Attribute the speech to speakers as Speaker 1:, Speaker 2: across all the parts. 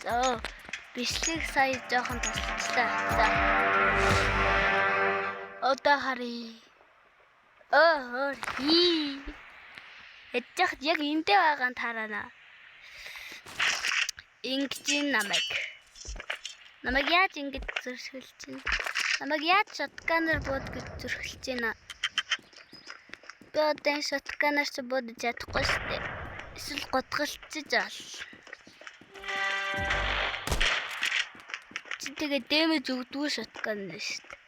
Speaker 1: За бичлэг сая жоохон тасалчлаа. За. Одоо харъя. Оо хий. Яж яг эндээ байгаа нь тараана. Ингэж намайг. Намайг яаж ингэж зөрчилж чинь? Намайг яаж shotgun-аар бууд гэж зөрчилж байна? Би одоо энэ shotgun-аар чи буудаж чадахгүй шүү дээ. Эсвэл гутгалчиж ал. Чи тэгээ дэмэж өгдгүү shotgun нь шүү дээ.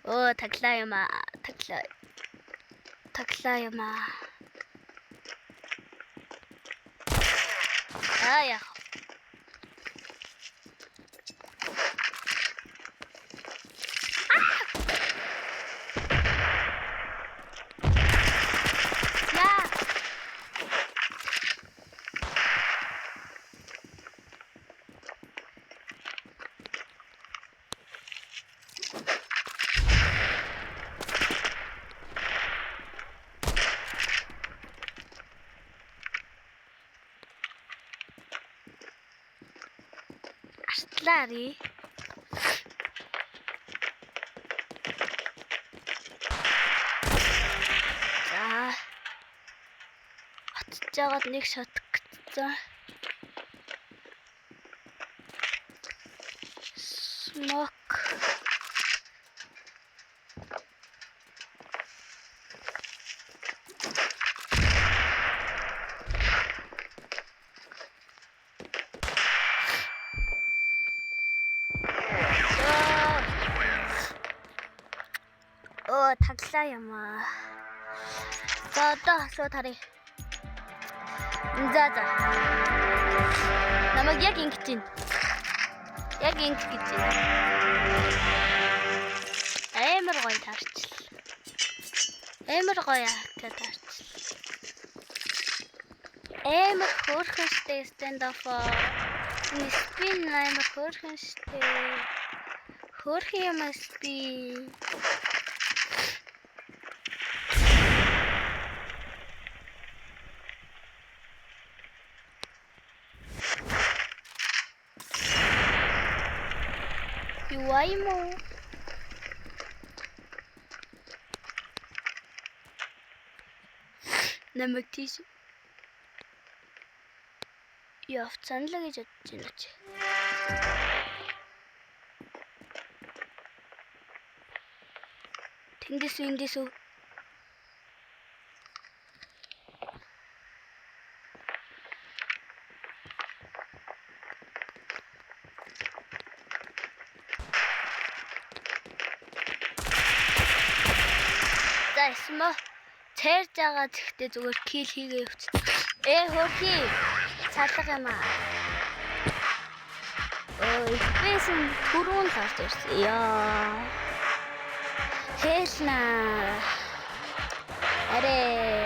Speaker 1: Оо таглаа юм аа. Таглаа. Таглаа юм аа. Аа яах. Яа. Артлаари. За. Очиж жагаад нэг шот гтцсан. Smoke. Оо таглаа юм аа. За одоо шууд харъя. За за. Намайг яг ингэж байна. Яг ингэж гэж байна. Амар гоё таарчл. Амар гоё аа таарчл. Амар хөөрхөн штэ Standoff. Энэ spin амар хөөрхөн штэ. Хөөрхөн юм spin. Юу юм уу? Намайг тийш явцсан л гэж бодож байна чи. Тэндээс эндээс үү? За эсмө цайрж байгаа зэгтээ зүгээр kill хийгээ явчихсан. Ээ хөрхий. Салга юм аа. Өө, FPS нь түрүүн л орж ирсэн. Яа. Хэлнэ. Арэ.